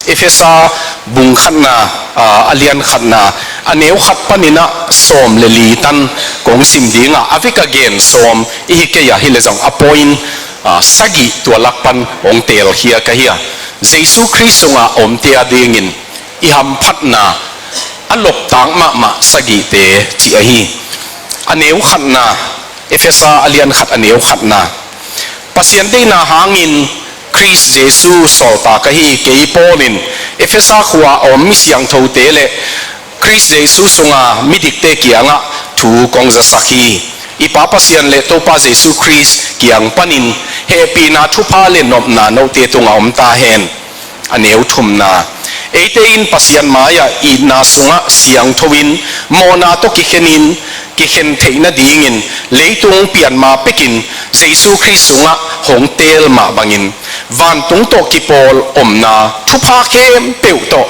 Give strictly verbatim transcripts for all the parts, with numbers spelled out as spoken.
Efesa bung khatna, a, a lian khatna, a neu khat panin ah sawm le li tan kong sim ding a, a vek a gen sawm i hi kei a, hi le zong a point, a, sagih tua lak pan hong teelkhia ka hi a. Jesu Khrist sungah omte a dingin i hamphatna a loptak mahmah sagihte cih ahi. A neu khatna, Efesa a lian khat a neu khatna. Pasian deihna hangin Khrist Jesu sawltak ahi kei Paul in Efesa khua a om mi siangthote le Khrist Jesu sunga midikte kiangah thu kong zasak hi. I Pa Pasian le Topa Jesu Khrist kiang panin hehpihna thupha le nopna note tungah om ta hen. A neu thumna. Eite in Pasian mai-ah itna sungah siangtho in mawhna tawh kikhenin, kikhen theih nadingin leitung pianma pekin Jesu Khrist sungah hong teel mah bangin vantung tawh kipawl omna thupha khempeuh tawh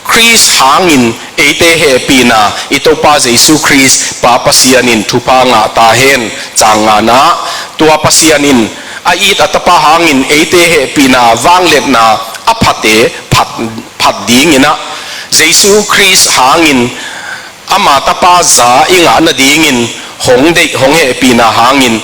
Khrist hangin eite hehpihna i Topa Jesu Khrist Pa Pasian in thupha ngah ta hen. Cang ngana. Tua Pasian in a it a Tapa hangin eite hehpihna vangliatna a phate phat, phat dingin ah Jesu Khrist hangin ama Tapa za i ngah nadingin hong deih hong hehpihna hangin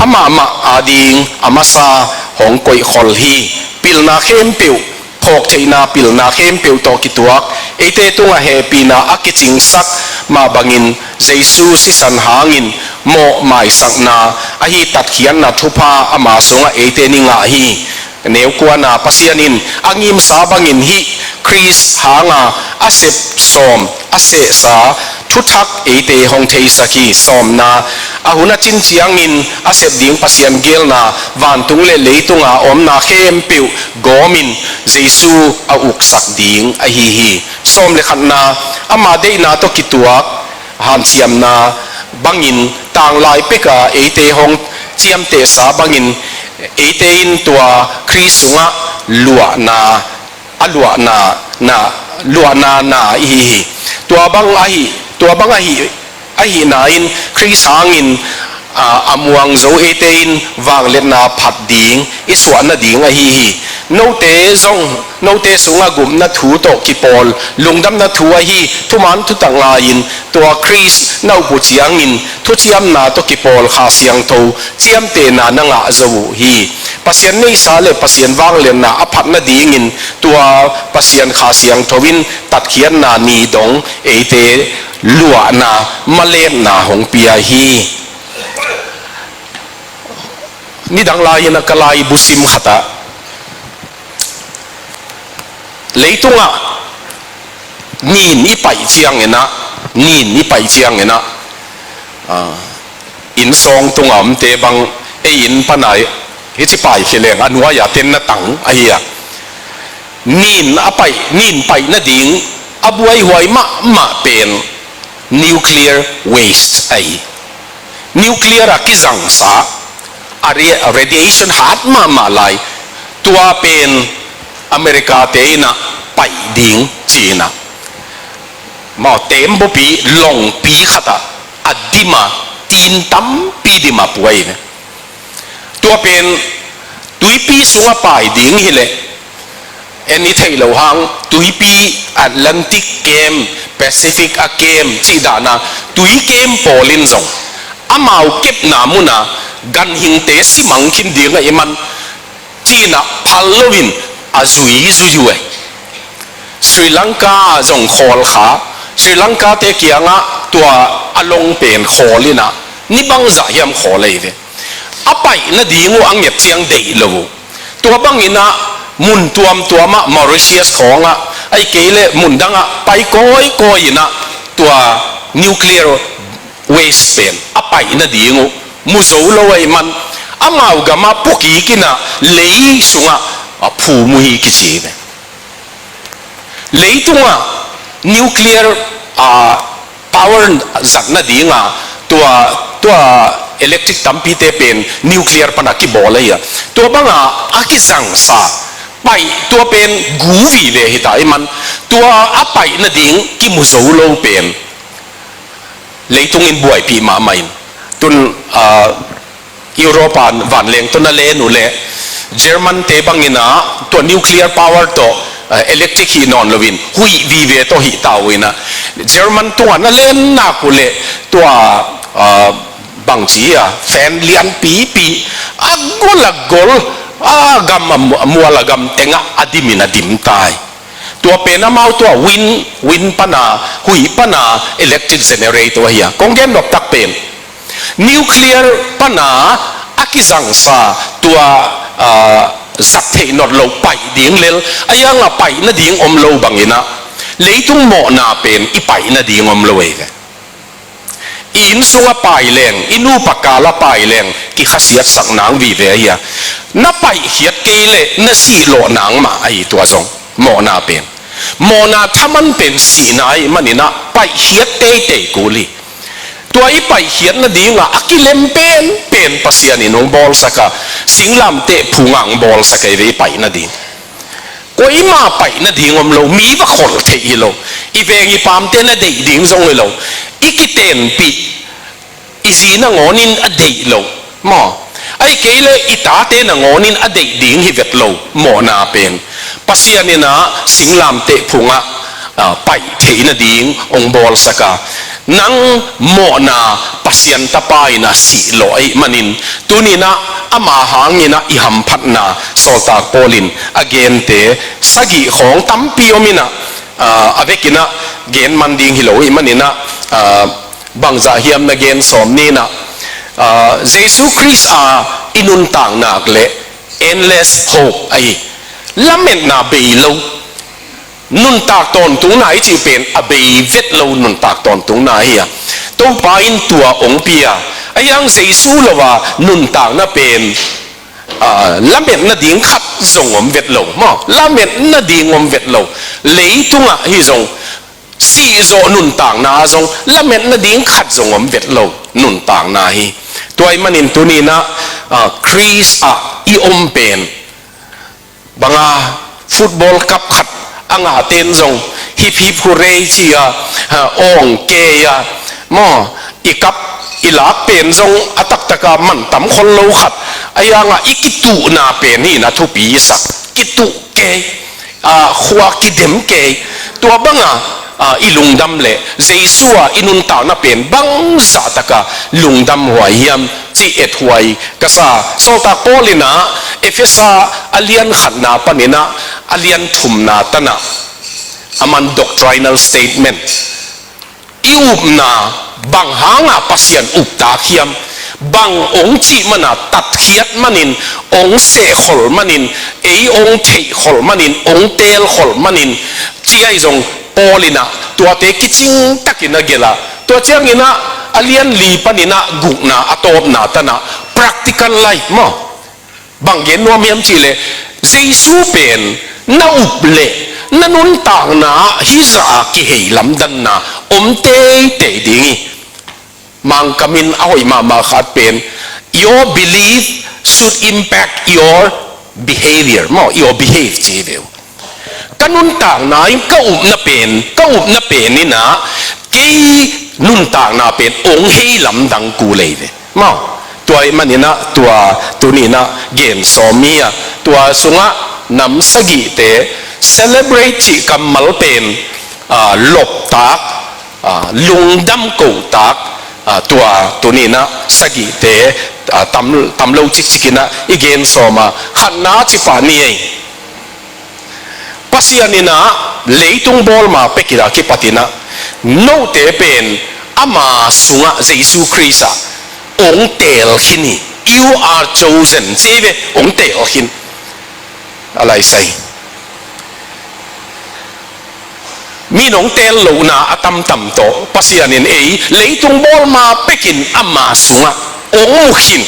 amah mah ading a masa hong koihkhol hi. Pilna khempeuh, phawktheihna pilna khempeuh tawh kituak eite tungah hehpihna a kicingsak mah bangin Jesu sisan hangin mawh maisakna ahi tatkhiatna thupha ama sungah eite ni ngah hi. Neu kuana. Pasian in a ngimsa bangin hih Khrist hanga a sep sawm a sehsa thuthak eite hong theisak hi. Sawmna. A hun a cin ciangin a sep ding Pasian geelna vantung le leitunga omna khempeuh gawmin Jesu a uksak ding ahi hi. Sawm le khatna. Ama deihna tawh kituak hanciamna bangin tanglai peka eite hong ciamtehsa bangin eite in tua Khrist sungah luahna, a luahna, na, luahna na ihi hi. Tua bang ahi, tua bang ahi, ahihna in Khrist hangin, a, a muang zo eite in vangliatna phat ding i suah nading ahi hi. Note zong, note sungah gupna thu tawh kipawl lungdamna thu ahi thuman thutak ngai-in tua Khrist na up uh ciangin thuciamna tawh kipawl Kha Siangtho ciamtehna na ngah zo uh hi. Pasian neihsa le Pasian vangliatna a phat nadingin tua Pasian Kha Siangtho in tatkhiatna ni dong eite luahna, malepna hong pia hi. Nidang lai-in a ka laibu sim khatah leitungah nin i paih ciangin ah, nin i paih ciangin ah, ah, inn sawng tunga omte bang ei inn pana hici paikhia leng a nuai-a tenna tang ahi a. Nin a paih, nin paih nading a buaihuai mahmah pen nuclear waste ahi. Nuclear a kizangsa, a ri-, a radiation hat mahmah lai, tua pen America te in ah paih ding ci-in ah, mau tembaw pi, lawng pi khatah a dim a, tin tampi dim a pua hi ve. Tua pen tuipi sungah pai ding hileh, en i theih loh hang, tuipi Atlantic kem, Pacific a kem cih dana, tui kem pawl in zong amau kepna muna ganhingte simang khin ding ahih man ci-in ah phal loin a zui zui uh e. Sri Lanka ah zong khawl kha, Sri Lanka te kiangah tua a lawng pen khawl in ah, ni bangzah hiam khawl ahi ve. A paih nading uh a nget ciang deih lo uh. Tua bangin ah mun tuamtuam ah, Mauritius khawng ah, ahih kei leh mun dang ah pai kawikawi in ah tua nuclear waste pen a paih nading uh mu zo lo ahih man, amau gam ah pukik in ah lei sungah a phum uh hi kici hi ve. Leitungah nuclear, ah, power zat nadinga tua, tua electric tampite pen nuclear pana kibawl ahi a. Tua banga a kizangsa paih tua pen gu vive hita ahih man, tua a paih nading kimu zo lo pen leitung in buaipih mahmah in. Tun, ah, Europa vanleng tawh na len uh leh German te bangin ah tua nuclear power tawh ah, electric hi nawn loin huih vive tawh hih ta uh inah, German tungah na len nak uh leh tua, ah, bangci a fan lianpipi a gol a gol, a gam a mu-, mual a gam tengah a dimin a dim tai. Tua pen amau tua wind, wind pana, huih pana electric generator ahi a, kong gen nop tak pen nuclear pana a kizangsa tua, ah, zat theih nawt lo paih ding lel, a hiang a paih nading om lo banginah leitung mawhna pen i paih nading om lo ei ve. I inn sungah paih leng, i nupa kala paih leng kikhasiatsak nang vive ahi a, na paihkhiat kei leh na sihlawh nang mah ahi tua zong mawhna pen. Mawhna thaman pen sihna ahi maninah paihkhiat teitei kul hi. Tua i paihkhiat nadingah a kilem penpen Pasian in hong bawlsak a, singlamteh phungah hong bawlsak ahi ve i paih nading. Koima paih nading om lo, mi va kholh theih hi lo. I veng i pamte na deih ding zong hi lo. I kitenpih, i zi nangawnin a deih lo maw? Ahih kei leh i tate nangawnin a deih ding hi vet lo mawhna pen. Pasian inah singlamteh phungah, ah, paih theih nading hong bawlsak a, nang mawhna Pasian tapa inah sihlawh ahih manin, tuninah ama hanginah i hamphatna sawltak Paul in a gente sagih khawng tampi om inah, ah, a vekinah gen man ding hi lo ahih maninah, ah, bangzah hiam na gen sawm ni inah, ah, Jesu Khrist a i nuntak nak leh endless hope ahi, lametna bei lo. Nuntak tawntungna i cih pen a bei vet lo nuntak tawntungna ahi a, Topa in tua hong pia. A hiang Jesu lo a nuntakna pen, ah, lametna ding khat zong om vet lo maw? Lametna ding om vet lo. Leitungah hi zong, sihzawh nuntakna ah zong lametna ding khat zong om vet lo nuntakna hi. Tua ahih manin tuninah, ah, Khrist ah i om pen banga football cup khat a ngahten zong hip hip hurray ci a, ha, awng kei a, maw, i cup i lak pen zong a taktaka mantam khol lo khat a hiangah i kituhna pen hi inah thupi i sak. Kituh kei, ah, khua kidem kei. Tua banga, ah, i lungdam leh Jesu a i nuntakna pen bangzah taka lungdam huai hiam cih ethuai ka sa. Sawltak Paul inah Efesa a lian khatna paninah a lian thumna tanah, a man doctrinal statement, i upna bang hanga Pasian uptak hiam? Bang hong cih mana tatkhiat manin, hong sehkholh manin, ei hong theihkholh manin, hong teelkholh manin, ci ahi zong Paul inah tuate kicing takin a gelh a, tua cianginah a lian li paninah gukna a tawpna tanah practical life maw? Bang gen nuam hiam cih leh, Jesu pen na up leh na nuntakna ah hih zah a kihei lamdanna om teitei ding hi. Mangkamin a hoih mahmah khat pen, "Your belief should impact your behavior," maw, your behave ci hi ve uh. Ka nuntakna in ka upna pen, ka upna pen inah kei nuntakna pen hong hei lamdang kul hi ve. Maw, tua ahih maninah tua tuninah gen sawm hi a, tua sungah nam sagihte celebrate cih kammal pen, ah, loptak, ah, lungdam kohtak, ah, tua tuninah sagihte, ah, tam, tam lo cikcikinah i gen sawm a, khatna cipah ni ei. Pasian inah leitung bawl ma pek inah kipat inah note pen ama sungah Jesu Khrist ah hong teel khin hi. You are chosen. Ci hi ve, hong teel khin. A laisai. Mi nong teel lohna a tamtam tawh Pasian in ei leitung bawl ma pekin ama sungah hong mu khin.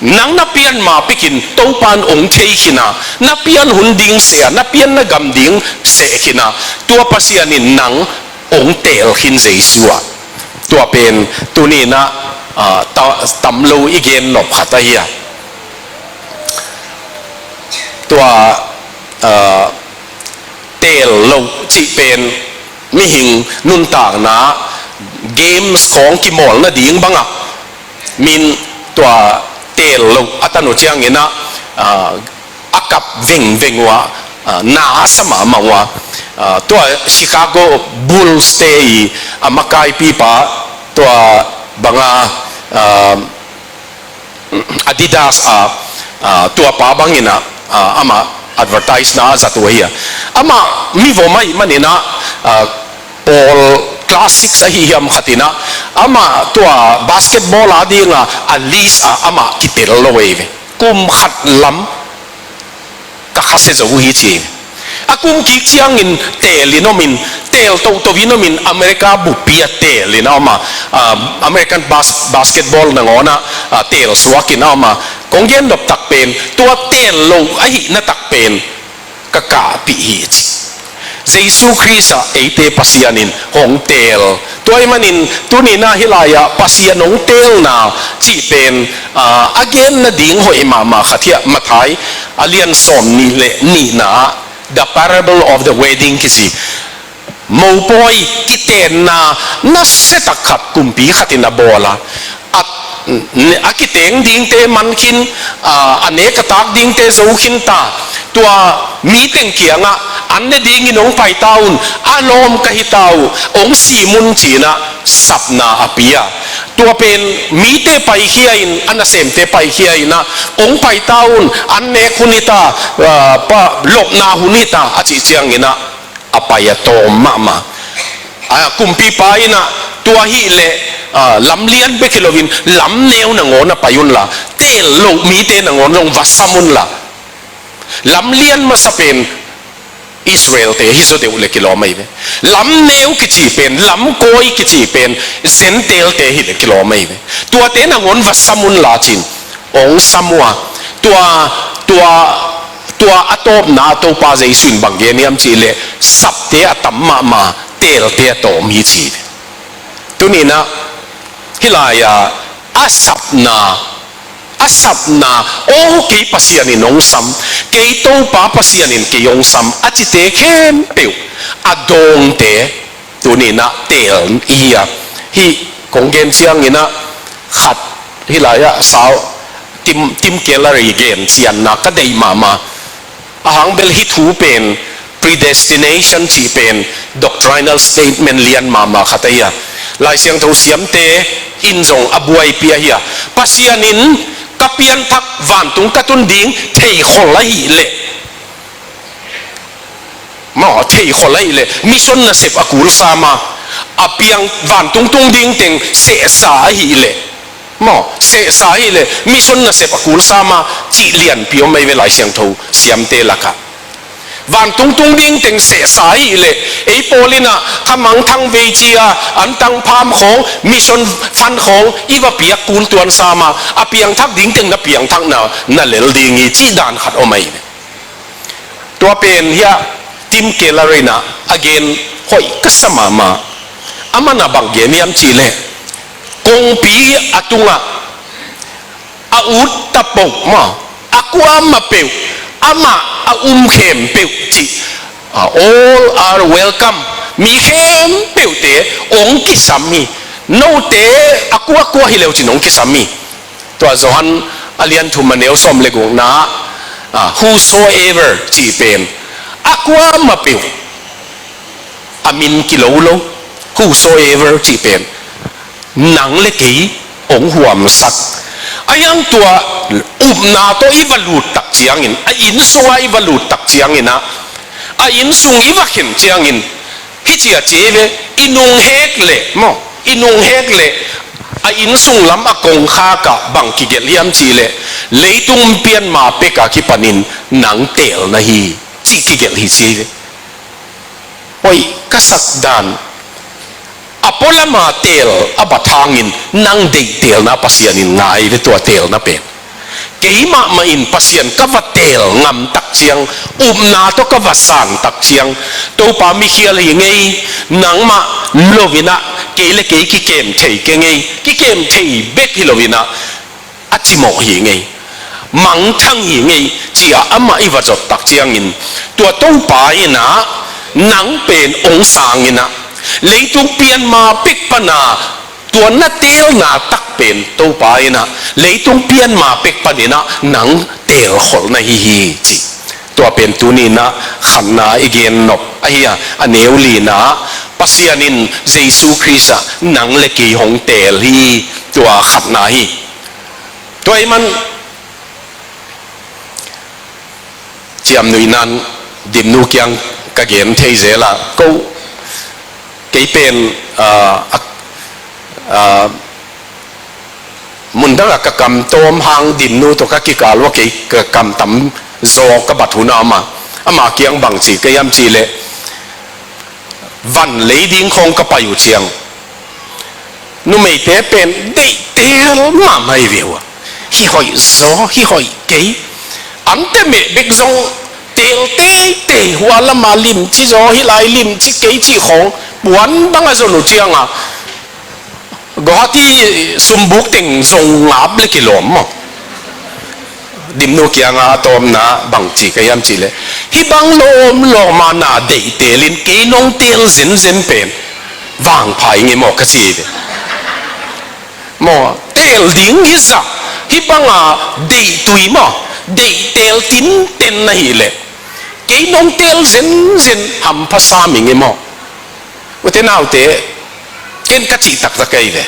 Nang na pian ma pekin Topan hong thei khin a, na pian hun ding seh a, na pian na gam ding seh khin a, tua Pasian in nang hong teel khin Jesu ah. Tua pen tuninah, ah, ta-, tam lo i gen nop khat ahi a. Tua, ah, teel lo cih pen mihing nuntakna games khawng kimawl nading bangah min tua teel lo a tan uh cianginah, ah, a kap vengveng uh ah ah, na a sa mahmah uh a, ah, tua Chicago Bulls te i a makaipipa tua banga, ah, Adidas a, ah, tua pa bangin ah, ah, amah advertise na a zat uh ahi a. Amah mivom ahih manin ah, ah, pawl class six ahi hiam khat in ah, amah tua basketball a ding a, a list ah amah kitel lo ei ve. Kum khat lam ka khasia zo uh hi ci. A kum kik ciangin teel in om in, teel toto in om in, America buppi ah teel in a om a, ah, American bas-, basketball nangawn ah, ah, teel suak in a om a, kong gen nop tak pen, tua teel lo ahihna tak pen ka kahpih hi ci. Jesu Khrist ah eite Pasian in hong teel. Tua ahih manin tuni-in ah hih lai-ah Pasian hong teelna cih pen, ah, a gen nading hoih mahmah khat hi a, Matthai a lian sawmnih le nihna ah, The Parable of the Wedding kici. Mopawi kitenna nasia tak khat kumpi khat in a bawl a, a, a kiteng dingte man khin, a, a nek a tak dingte zo khin ta. Tua mi teng kiangah an ne dingin hong pai ta un, a lawm ka hi ta uh, hong sim un ci-in ah sapna a pia. Tua pen mite paikhia in, a nasemte paikhia in ah, hong pai ta un, an nek hun hi ta, a, pa, lopna hun hi ta, a cih ciangin ah a pai a tawm mahmah. A, kumpipa in ah tua ahih leh, a, lam lian bek hi loin lam neu nangawn ah pai unla, teel loh mite nangawn zong va sam unla. Lam lian masa pen Israel-te hi zaw deuh leh kilawm ahi ve. Lam neu kici pen, lam kawi kici pen Gentile-te hi leh kilawm ahi ve. Tuate nangawn va sam unla ci-in hong sam uh a, tua, tua, tua a tawpna Topa Jesu in bang gen hiam cih leh, sapte a tam mahmah, teelte a tawm hi ci. Tuni-in ah hih lai-ah a sapna, a sapna, aw, kei Pasian in hong sam, kei Topa Pasian in kei hong sam, a cite khempeuh a dawngte, tuni-in ah teel i hi a. Hih kong gen ciangin ah khat hih lai-ah sau, Tim, Tim Keller i gen cianna ka deih mahmah. A hang bel hih thu pen predestination cih pen doctrinal statement lian mahmah khat ahi a. Lai Siangtho siamte in zong a buaipih ahi a. Pasian in ka pianthak vantung ka tun ding theikhol ahih leh, maw, theikhol ahih leh mission nasep a kul sam a, a piang vantung tung ding teng sehsa ahih leh, maw, sehsa ahih leh mission nasep a kul sam a, cih lianpi om ahi ve Lai Siangtho siamte lakah. Vantung tung ding teng sehsa ahih leh, ei pawl in ah khamangthang vei ci-a, antang pham khawng, mission fund khawng i va piak kul tuan sam a, a piangthak ding teng na piangthak na, na lel ding hi, cih dan khat om ahi ve. Tua pen hiah Tim Keller in ah a gen hoih ka sa mahmah. Aman ah bang gen hiam cih leh, kongpi a tungah a ut tapoh maw, a kuamah peuh, amah a um khempeuh cih, ah, all are welcome. Mi khempeuhte hong kisam hi. Note a kuakua hi le uh cin hong kisam hi. Tua Johan a lian thum a neu sawm le gukna, ah, whosoever cih pen a kuamah peuh, a min kilo lo, whosoever cih pen nang le kei hong huamsak. A hiang tua upna tawh i va lut tak ciangin, a innsung ah i va lut tak ciangin ah, a innsung i va khen ciangin, hih ci a ci ve, i nunghek leh maw, i nunghek leh a innsung lam a kongkhak ah bang kigelh hiam cih leh, leitung pianma pek a kipanin nang teel na hi, cih kigelh hi ci ve. Hoih ka sak dan. A pualam a teel a bat hangin nang deih teelna Pasian in ngai ve, tua teelna pen. Kei mahmah in Pasian ka va teel ngam tak ciang, upna tawh ka va san tak ciang, Topa, mikhial hi ing ei, nangmah lo-in ah kei le kei kikem thei keng ei, kikem thei bek hi lo-in ah a cimawh hi ing ei, mangthang hi ing ei, ci-a amah i va zot tak ciangin, tua Topa in ah nang pen hong sang in ah, leitung pianma pek pan a tua na teelna tak pen Topa in ah leitung pianma pek panin ah nang teelkhol na hi hi, ci. Tua pen tuni-in ah khatna i gen nop ahi a, a neu lina ah Pasian in Jesu Khrist ah nang le kei hong teel hi, tua khatna hi. Tua ahih man ciamnuihna-in Dimnu kiang ka gen thei zel a, ko kei pen, ah, ah, ah, mundang ah ka kam tawm hang Dimnu tawh ka kikal uh a kei ka kam tam zaw ka bat hun a om a, ama kiang bangci ka hiam cih leh, van lei ding khawng ka pai uh ciang numeite pen deih teel mahmah hi ve uh a, hih hoih zaw, hih hoih kei, an teh meh bek zong teel teitei, hua lam ah limci zaw, hih lai limci kei cih khawng puan bang a zon uh ciang a, Guwahati sumbuk teng zong ngap le kilawm maw. Dimnu kiangah a tawpna bangci ka hiam cih leh, hih bang lawmlawm a na deih teelin kei nong teel zenzen pen vangpha ing e maw ka ci hi ve. Maw, teel ding hi zah, hih bang a deih tui maw, deih teel tinten na hih leh kei nong teel zenzen hampha sam ing e maw. U te nau te, ken ka cih taktak ahi ve.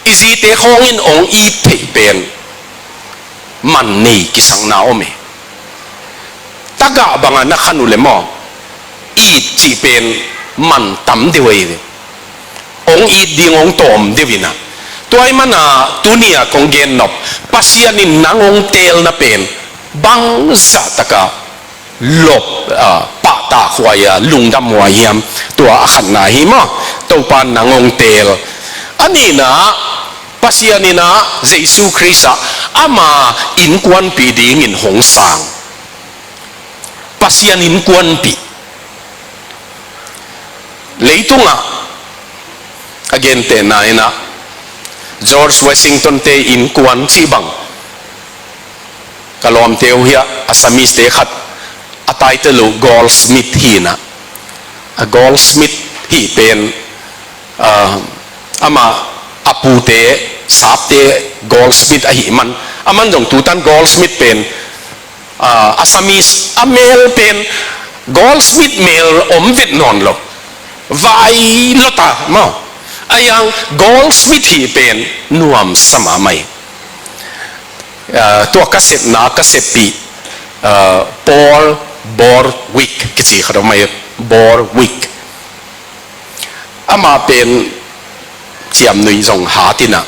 I zite khawng in hong it theih pen man nei kisakna om e. Tagah bang a na khan uh leh maw, it cih pen man tam deuh ahi ve. Hong it ding hong tawm deuh in ah. Tua ahih man a tuni a kong gen nop, Pasian in nang hong teelna pen bangzah tak a lop, ah, pahtakhuai a, lungdamhuai hiam, tua a khatna hi maw. Topa in nang hong teel. A nihna, Pasian in ah Jesu Khrist ah ama innkuanpih dingin hong sang. Pasian innkuanpih. Leitungah a gentehna in ah George Washington te innkuan cih bang, ka lawmte uh hiah Assamese te khat a title uh Goldsmith hi in ah, a Goldsmith hih pen, ah, amah a pute Sapte Goldsmith ahih man, aman zong tutan Goldsmith pen, ah, Assamese a mel pen Goldsmith mel om vet nawn lo. Vai lota maw. Ahi hang Goldsmith hih pen nuamsa mahmah hi. Ah, tua ka sepna ka seppih, ah, Paul Borwick kici khat om ahi, Borwick. Amah pen ciamnuih zong hat in ah,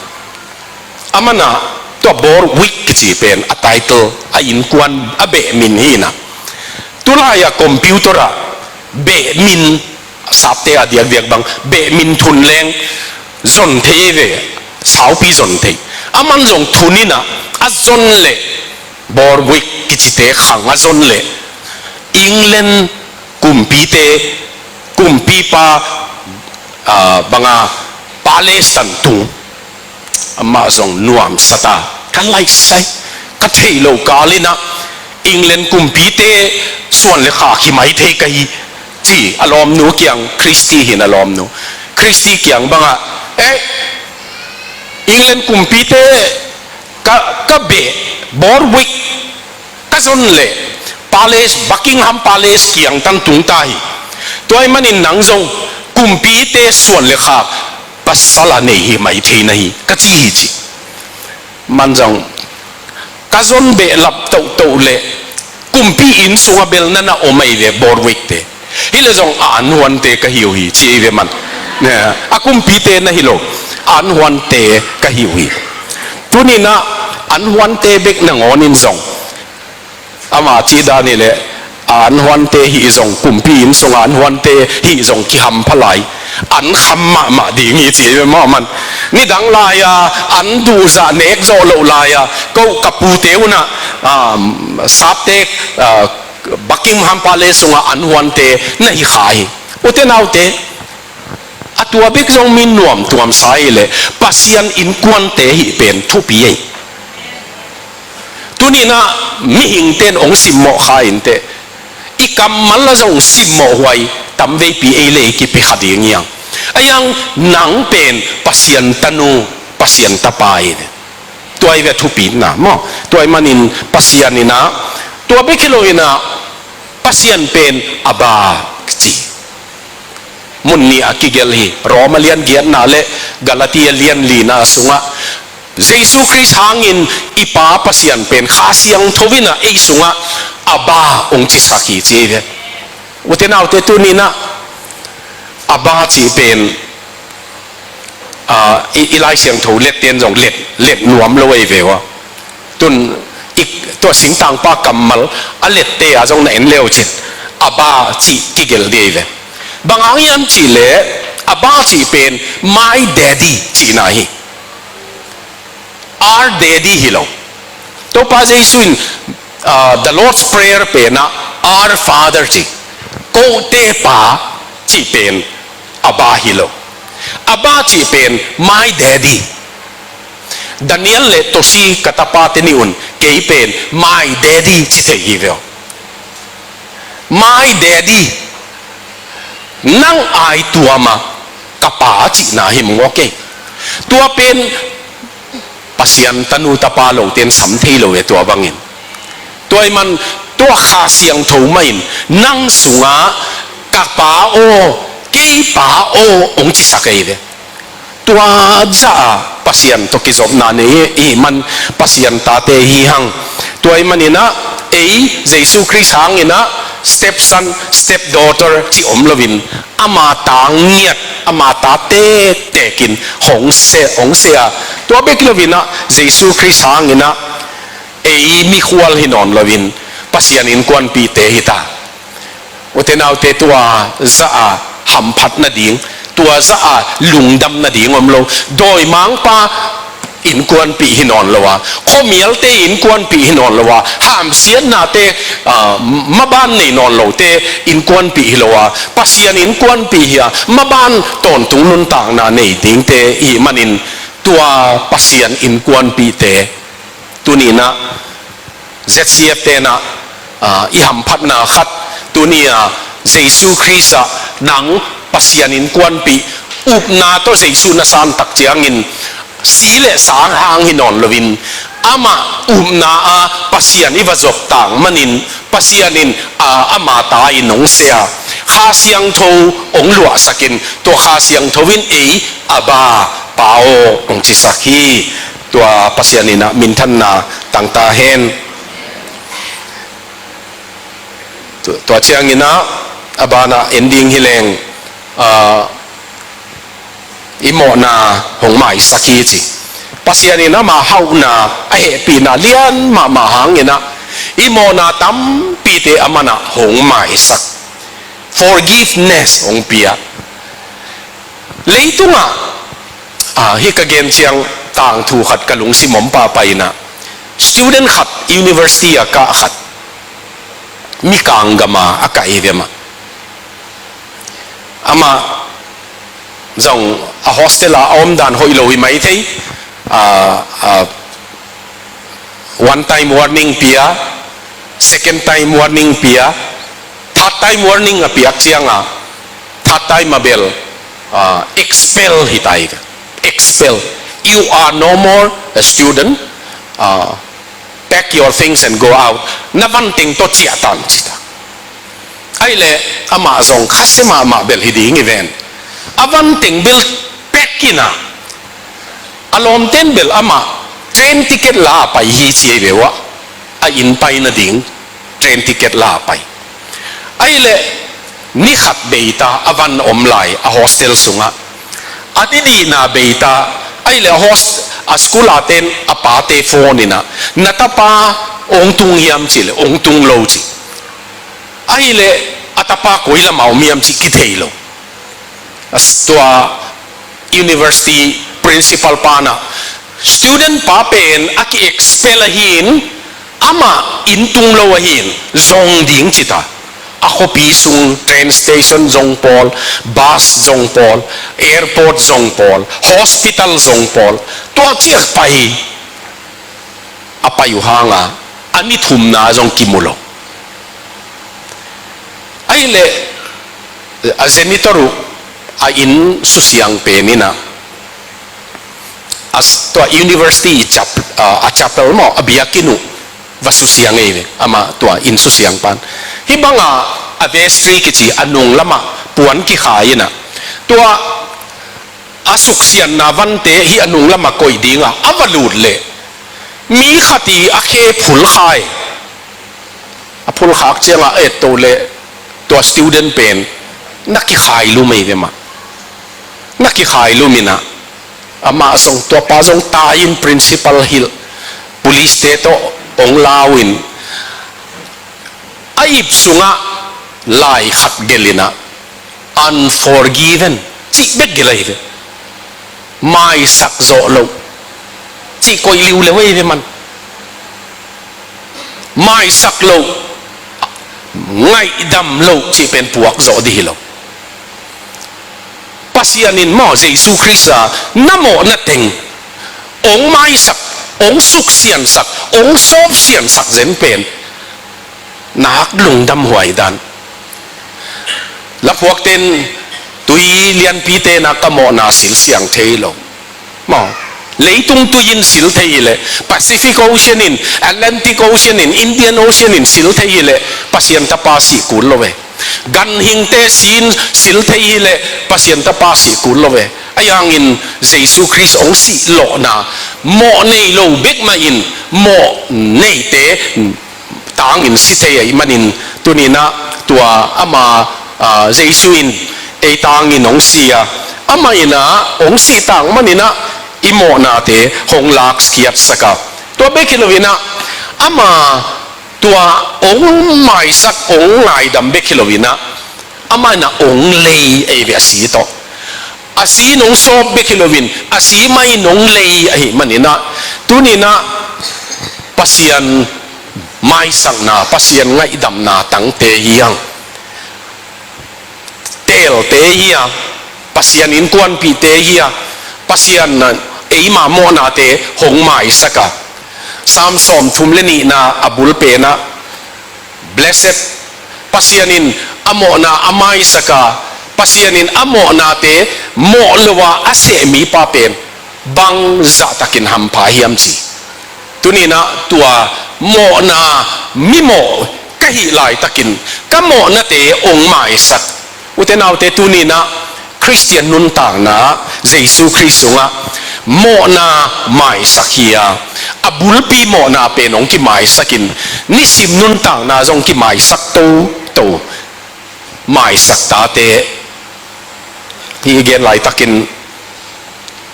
aman ah tua Borwick kici pen a title, a innkuan a beh min hi in ah. Tulai a computer ah beh min, Sapte a diakdiak bang beh min thun leng zon thei ve, saupi zon thei. Aman zong thun in ah a zon leh, Borwick kicite khang a zon leh England kumpite, kumpipa, ah, bang a palace tan tung. Amah zong nuamsa ta, ka laisai, ka theih loh kal in ah England kumpite suan le khak hi mai thei ka hi, ci a lawmnu kiang, Christy hi in a lawmnu. Christy kiang bang ah, eh, England kumpite ka, ka beh, Borwick ka zon leh palace, Buckingham Palace kiang tan tung ta hi. Tua ahih manin nang zong kumpite suan le khak pasal a nei hi mai thei na hi, ka ci hi, ci. Aman zong ka zon behlap tohtoh leh kumpi inn sungah bel na na om ahi ve, Borwick te. Hi leh zong a anhuante ka hi uh hi, ci hi ve aman. Ne, a kumpite na hi lo, a anhuante ka hi uh hi. Tuni in ah anhuante bek nangawn in zong, ama cih dan hi leh, a anhuante hih zong, kumpi inn sung a anhuante hih zong kihampha lai, an kham mahmah ding hi, ci hi ve maw aman. Nidang lai a an duhzah nek zawh loh lai a, ko ka pute un ah, ah, Sapte, ah, Buckingham Palace sungah anhuante na hi kha hi. U te nau te, a tua bek zong mi nuamtuamsa hi leh Pasian innkuante hih pen thupi ei. Tuni in ah mihingte in hong simmawh kha in teh, i kammal ah zong simmawhhuai tamveipi ei leh ei kipia kha ding hi hang. Ahi hang nang pen Pasian tanu, Pasian tapa hi. Tua hi ve a thupina maw. Tua ahih manin Pasian in ah Tua bek hi lo in ah, Pasian pen Abba ci. Mun nih a kigelh hi, Roma lian giatna le Galatia lian lina sungah Jesu Khrist hangin i Pa Pasian pen Kha Siangtho in ah ei sungah Abba hong cisak hi ci hi ve. Ute naute, tuni in ah Abba cih pen, ah, i, i Lai Siangtho let ten zong let, let nuam lo ahi ve ua. Tun i, tua singtangpa kammal a lette a zong na en le uh cin, Abba cih kigelh ding hi ve. Bang hang hiam cih leh Abba cih pen my daddy cihna hi. Our daddy hi lo. Topa Jesu in, ah, the Lord's Prayer pen ah Our Father ci. Kote Pa cih pen Abba hi lo. Abba cih pen my daddy. Daniel le Toshi ka tapate nih un kei pen my daddy ci thei hi ve aw. My daddy. Nang ai tuam a ka pa cihna hi mawk ei. Tua pen Pasian tanu tapa lo ten sam thei lo e tua bangin. Tua ahih man tua Kha Siangtho mah in nang sungah ka pa aw, kei pa aw hong cisak ahi ve. Tua zah a Pasian tawh kizopna nei i hih man Pasian tate hi hang. Tua ahih manin ah ei Jesu Khrist hangin ah stepson, stepdaughter cih om loin ama ta ngiat, ama ta tektek in hong seh, hong seh a. Tua bek hi loin ah Jesu Khrist hangin ah ei mikhual hi nawn loin Pasian innkuanpihte hi ta. Ute naute, tua zah a hamphat nading, tua zah a lungdam nading om lo. Dawimangpa innkuanpih hi nawn lo a, khuamialte innkuanpih hi nawn lo a, hamsiatnate, ah, maban nei nawn lote innkuanpih hi lo a, Pasian innkuanpih hi a, maban tawntung nuntakna nei dingte i hih manin tua Pasian innkuanpihte tuni in ah Z C F te in ah, ah, i hamphatna khat, tuni a Jesu Khrist ah nang Pasian innkuanpih, upna tawh Jesu na san tak ciangin si le sang hang hi nawn loin, amah upna a Pasian i va zop tak manin Pasian in, ah, ama ta in hong seh a, Kha Siangtho hong luahsak in, tua Kha Siangtho in ei Abba, Pa aw hong cisak hi. Tua Pasian in ah minthanna tang ta hen. Tu-, tua ciangin ah a ban ah en ding hi leng, ah, i mawhna hong maisak hi ci. Pasian in ama hauhna, a hehpihna lian mahmah hangin ah i mawhna tampite aman ah hong maisak. Forgiveness hong pia. Leitungah, ah, hih ka gen ciang tangthu khat ka lungsim om pahpah in ah, student khat, university a kah khat, Mikang gam a a kah hi ve mah. Amah zong a hostel a a omdan hoih lo hi mai thei. Ah, ah, one time warning pia, second time warning pia, third time warning a piak ciang a, third time a bel, ah, expel hi ta hi ve. Expel. You are no more a student. Ah, pack your things and go out. Na van teng tawh ciah tan ci ta. Ahih leh amah zong khasia mahmah bel hi ding hi ven. A van teng bel pack in ah, a lawmten bel amah train ticket la a pai hi ci hi ve ua, a inn pai nading train ticket la a pai. Ahih leh ni khat bei ta a van om lai a hostel sungah. A ni nihna bei ta, ahih leh a host-, a school a ten a pate phone in ah, na tapa hong tung hiam cih leh hong tung lo ci. Ahih leh a tapa koi lam a om hiam cih kithei lo. A s-, tua university principal pa in ah, student pa pen a ki-expel ahi in, amah inn tung lo ahi in, zong ding ci ta. A khuapi sung train station zong pawl, bus zong pawl, airport zong pawl, hospital zong pawl, tua ciang pai. A pai uh hang a, a ni thumna zong kimu lo. Ahih leh a janitor uh, a inn susiang pen in ah, a s-, tua university chap-, a, a chapel maw, a biakinn uh, va susia ngei ve, amah tua inn susiang pan. Hih banga a vestry kici a nung lamah puan kikhai inah, tua a suksianna vante hih a nung lamah koih dinga a va lut leh, mi khat i a khe phulkhai. A phulkhak cianga a etto leh tua student pen na kikhai lum ei ve mah. Na kikhai lum inah, amah zong, tuapa zong tai in principal hilh, police te tawh ong lau in, a ip sungah lai khat gelh inah, "Unforgiven" cih bek gelh ahi ve. Maisak zawh loh cih koih liuleu ahi ve man. Maisak loh, ngaihdam loh cih pen puak zawh dih hi lo. Pasian in maw, Jesu Khrist a na mawhna teng ong maisak, ong suksiansak, ong sawpsiansak zen pen nak lungdam huai dan. Laphuakten tui lianpite na ka mawhna silsiang thei lo. Maw, leitung tui in sil thei hileh, Pacific Ocean in, Atlantic Ocean in, Indian Ocean in sil thei hileh, Pasian tapa sih kul lo ve. Ganhingte sin sil thei hileh, Pasian tapa sih kul lo ve. Ahi hangin Jesu Khrist ong sih lawhna, mawh nei lo bek mah in, mawh neite tangin si thei ahih manin, tuninah tua ama, aa, Jesu in ei tangin ong si a, amah inah ong sih tang maninah i mawhnate hong lakkhiatsak a, tua bek hi loinah ama tua ong maisak, ong ngaidam bek hi loinah amah inah ong lei ei ve a si tawh. A si in ong sawp bek hi loin a si mah in ong lei ahih maninah, tuninah Pasian maisakna, Pasian ngaihdamna tangte hi hang. Teelte hi a, Pasian innkuanpihte hi a, Pasian eima mawhnate hong maisak a. Sam sawmthum le nihna a bulpenah, Blessed, Pasian in a mawhna a maisak a, Pasian in a mawhnate mawh lo a a seh mipa pen bangzah takin hampha hiam ci. Tuninah tua mawhna mimawh ka hih laitakin ka mawhnate ong maisak. Ute naute, tuninah Khristian nuntakna, Jesu Khrist sungah mawhna maisak hi a, a bulpi mawhna pen hong kimaisakin, nisim nuntakna zong kimaisak toto. Maisak tate, hih i gen laitakin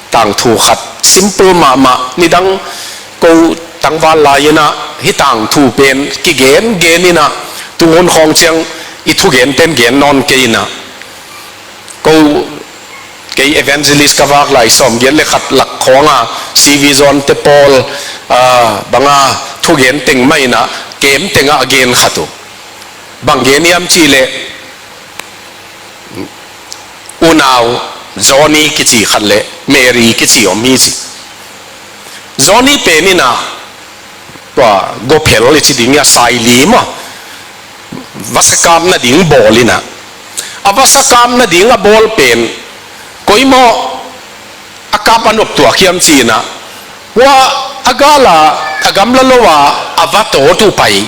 tangthu khat simple mahmah, nidang ko tangval lai-inah hih tangthu pen kigen gen inah, tu hun khawng ciang i thugen pen gen nawn kei inah, ko, kei evangelist ka vak lai sawmgiat le khat lak khawnga C V Zawnte pawl, ah, banga thugen teng mah inah kem tengah a gen khat uh. Bang gen hiam cihleh, unau Johnny kici khat le Mary kici om hi ci. Johnny pen inah tua gophel i ci ding a, saili maw, vasa kap nading bawl inah, a vasa kap nading a bawl pen koi maw a kap a noptuak hiam ci inah, hua a gala a gamla lo a a vatawt uh pai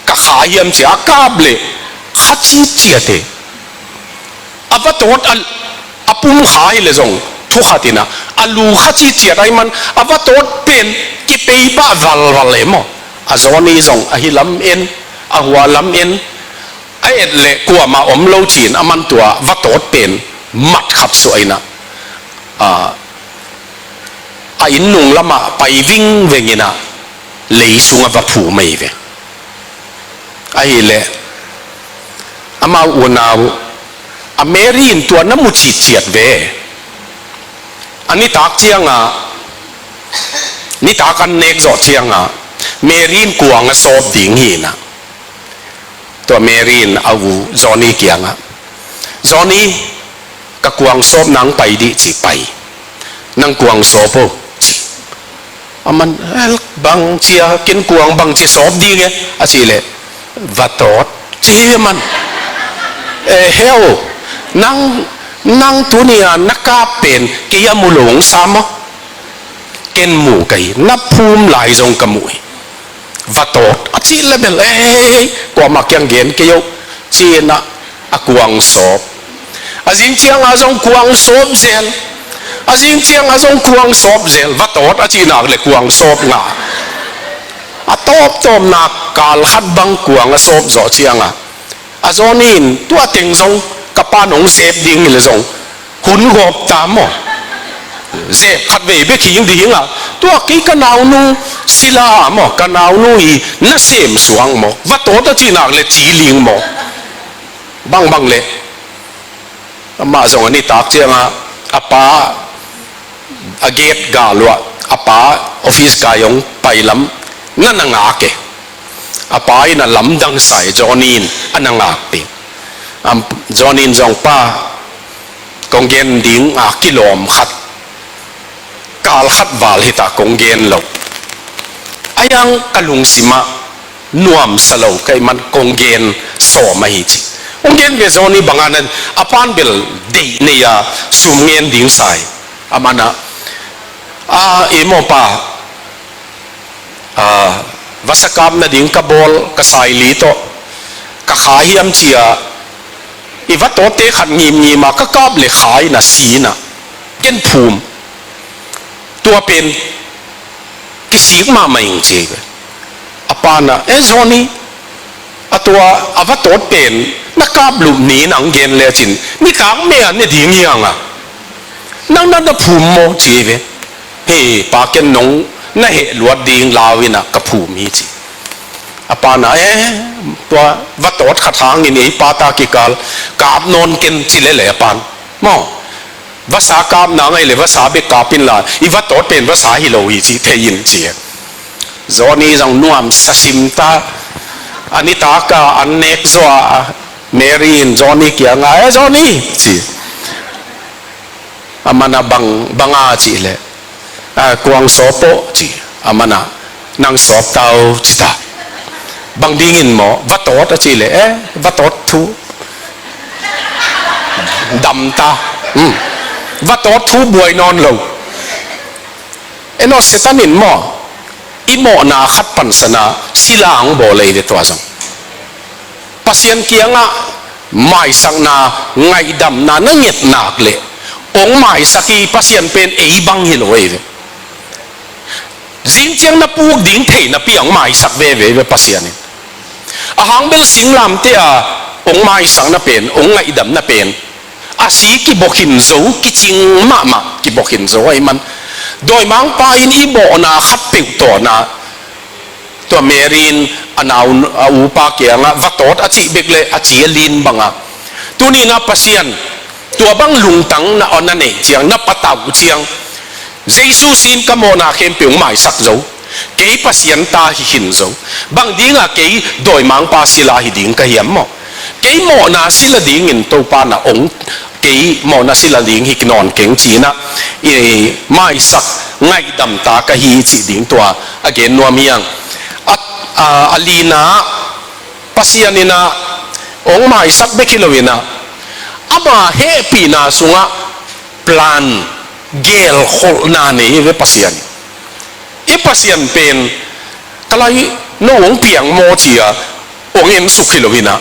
ka kha hiam ci a, a kap leh kha citciat e. A vatawt a, a pum kha hileh zong thu khat inah a lu kha citciat ahih man a vatawt pen kipei pah valval e maw. A Johnny zong ahi lam en, a hua lam en, a et leh kuamah om lo ci-in aman tua vatawt pen mat khat suah inah, a, a inn nung lamah pai vingveng inah lei sungah va phum ahi ve. Ahileh amau unau a Mary in tua na mu citciat ve. A nitak cianga, nitak an nek zawh cianga Mary in kuang a sawp ding hi inah, tua Mary in a u Johnny kiangah, "Johnny, ka kuang sawp nang pai dih," ci. "Pai, nang kuang sawp o," ci. Aman, "Eh, bangcia, ken kuang bangcia sawp ding e?" a cih leh, "Vatawt," ci hi aman. "Eh, he o, nang, nang tuni-a na kap pen kei a mu lo hong sam maw? Ken mu ka hi, na phum lai zong ka mu hi. Va tawt a cih le bel, ei, kuamah kiang gen kei uh, ci-in ah a kuang sawp. A zing ciangah zong kuang sawp zel. A zing ciangah zong kuang sawp zel. Va tawt a cih nak le kuang sawp ngah. A tawptawpna kal khat bang kuang a sawp zawh ciangah a Johnny in tua teng zong ka pa'n hong zep ding hi le zong hun gawp ta maw? Zep khat vei bek hi ding ah, tua kei ka naunu Sila maw, ka naunu i nasem suang maw, va tawt a cih nak le ci ling maw? Bangbang le. Amah zong a nitak ciangah a pa a gate gal uh ah, a pa office kai hong pai lam na na ngak e. A pa in a lamdang sa e, Johnny in a na ngak ding. Am, Johnny in zong, "Pa, kong gen ding a kilawm khat, kal khat val hi ta, kong gen lo. A hiang ka lungsim ah nuamsa lo ka hih man kong gen sawm ahi," ci. Hong gen ve Johnny bang a, na a pa'n bel deih nei a sum ngen ding sa hi. Amah in ah, "A, i maw pa, a, vasa kap nading ka bawl, ka saili tawh ka kha hiam?" ci-a, "I va tawtte khat ngimngim a ka kap le kha in ah si in ah, ken phum. Tua pen kisik mahmah ing," ci ve. A pa'n ah, "E Johnny, a tua a va tawt pen na kap lup ni nang gen lecin nitak mei a ne ding hi hang a, nang na na phum maw?" ci ve. "He pa, ken nong na heh luat ding lau in ah ka phum hi," ci. A pa'n ah, "E, tua va tawt khat hangin ei pa ta kikal kap nawn ken," ci lel e a pa'n. Maw, vasa kap nang ahih le vasa bek kap inla, i va tawt pen vasa hi lo hi cih thei in, ci e. Johnny zong nuamsa sim ta. A nitak a an nek zaw a, Mary in Johnny kiangah, "E Johnny," ci. Amah in ah, "Bang, bang a?" cih le, "A, kuang sawp aw," ci. Amah in ah, "Nang sawp ta o," ci ta. "Bang dingin maw?" "Va tawt," a cih le, "E, va tawt thu dam ta. Hmm. Va tawt thu buai nawn lo." En aw, Satan in maw, i mawhna khat pansan a sila hong bawl ei ve tua zong. Pasian kiangah maisakna, ngaihdamna na nget nak le, hong maisak i Pasian pen ei bang hi lo ei ve. Zing ciang na puk ding thei napi hong maisak veve ve Pasian in. A hang bel singlamteh a hong maisakna pen, hong ngaihdamna pen a si kibawkhin zo, kicing mahmah kibawkhin zo ahih man, dawimangpa in i mawhna khat peuh tawh na, tua Mary in a nau, a upa kiangah va tawt a cih bek le a ci a lin bang a. Tuni-in ah Pasian, tua bang lungtang na, na neih ciang, na patauh ciang, Jesu sin ka mawhna khempeuh hong maisak zo. Kei Pasian ta hi khin zo. Bang ding a kei dawimangpa sila hi ding ka hiam maw? Kei mawhna sila dingin Topa na hong, kei mawhna sila ding hi nawn keng ci-in ah, i maisak ngaihdam ta ka hi cih ding tua a gen nuam hi hang. A, a, a lina, Pasian in ah hong maisak bek hi lo-in ah, ama hehpihna sungah plan, gelkholhna nei hi ve Pasian. I Pasian pen, "Ka lai, no hong piang maw?" ci-a hong ensuk hi lo-in ah,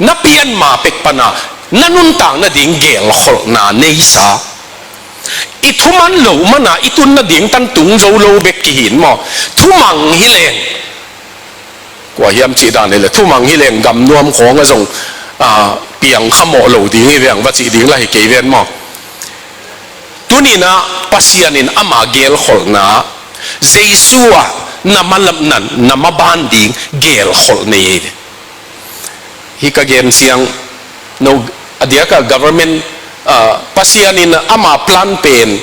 na pian ma pek pan a na nuntak nading gelkholhna neisa. I thuman loh man a i tun nading tan tung zo lo bek kihi in maw? Thumang hi leng, kua hiam cih dan hi le, thumang hi leng gam nuam khawng ah zong, a, piang kha mawh lo ding hi veng va cih ding lah hi kei ven maw? Tuni-in ah Pasian in ama gelkholhna, Jesu ah na malam nan, na maban ding gelkholh nei hi. Hih ka gen ciang, no, a diak a government, a, Pasian in ama plan pen,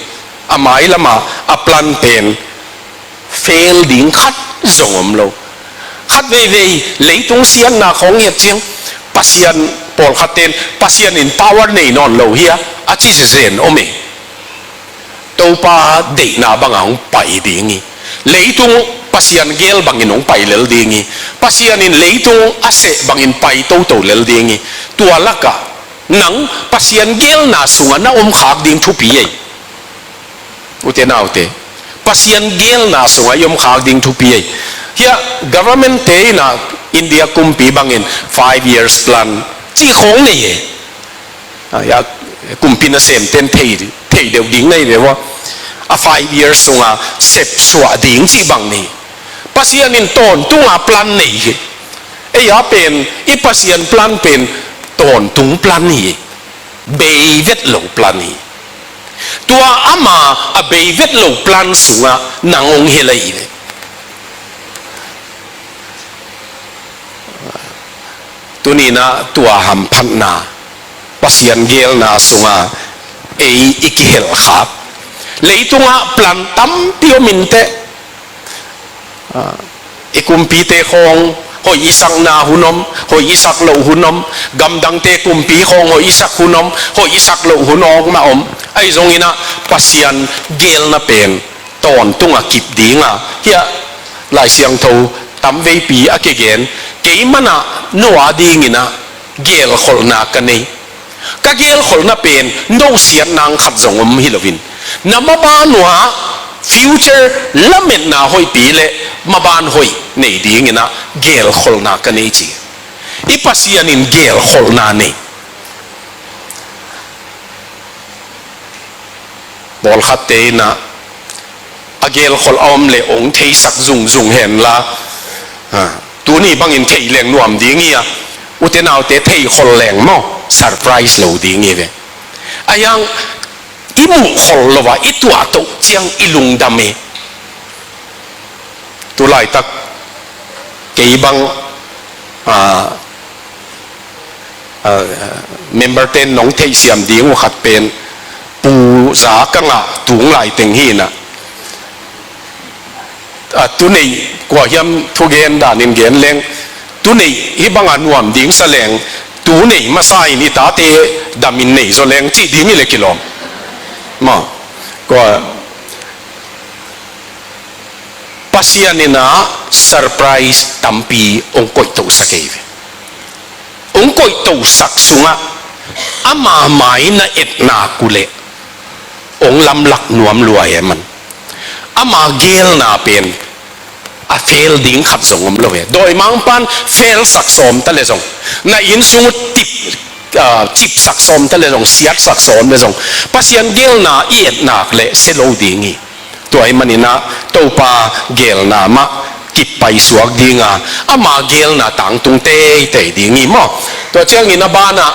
a mailam a a plan pen fail ding khat zong om lo. Khat veivei leitung siatna khawng i et ciang, Pasian, pawlkhat ten Pasian in power nei nawn lo hi a, a ci zenzen om e. Topa deihna bangah hong pai ding hi. Leitung Pasian gel bangin hong pai lel ding hi. Pasian in leitung a seh bangin pai toto lel ding hi. Tua lakah nang Pasian gelna sungah na om khak ding thupi ei. Ute naute, Pasian gelna sungah i om khak ding thupi ei. Hiah government te in ah India kumpi bangin five years plan cih khawng nei e. Ah, hiah kumpi nasemte in thei, thei deuh ding na hi ve ua. A five years sunga sepsuah ding cih bang nei. Pasian in tawntunga plan nei hi. Ei a pen, i Pasian plan pen tawntung plan hi. Bei vet lo plan hi. Tua ama a bei vet lo plan sungah nang hong hel ahi ve. Tuni in ah tua hamphatna, Pasian geelna sungah ei i kihelkhak. Leitungah plan tampi om inteh. Ah, i kumpite khawng hoih i sakna hun om, hoih i sak loh hun om, gamdangte kumpi khawng hoih i sak hun om, hoih i sak loh hun om mah om. Ahi zongin ah Pasian geelna pen tawntung a kip ding a, hiah Lai Siangtho tamveipi a kigen, keimah in ah no a dingin ah geelkholhna ka nei. Ka geelkholhna pen no siatna khat zong om hi loin, na maban uah future lametna hoihpi le maban hoih nei dingin ah geelkholhna ka nei ci. I Pasian in geelkholhna nei. Pawlkhatte in ah a geelkholh a om le hong theisak zungzung hen la, ah, tuni bangin thei leng nuam ding hi a, ute naute thei khol leng maw, surprise lo ding hi ve. A hiang i muhkholh lo a i tuahtoh ciang i lungdam hi. Tulaitak kei bang, ah, ah, member ten nong theihsiam ding uh khat pen Pu Za ka ngah tung lai teng hi in ah, ah, tunei kua hiam thugen danin gen leng, tunei hih banga nuam ding sa leng, tunei masa in i tate damin nei zaw leng cih ding hi le kilawm. Maw, kua Pasian in ah surprise tampi hong koihtohsak hi ve. Hong koihtohsak sungah ama mai na etnak uh leh hong lamlak nuam lua hi a, man. Ama geelna pen a fail ding khat zong om lo hi. Dawimangpa'n fail sak sawm ta le zong, na inn sung uh tip, ah, cipsak sawm ta le zong, siatsak sawm le zong, Pasian geelna i etnak leh sia lo ding hi. Tua ahih manin ah Topa geelna mah kip paisuak ding a, ama geelna tangtung teitei ding hi maw. Tua ciangin a banah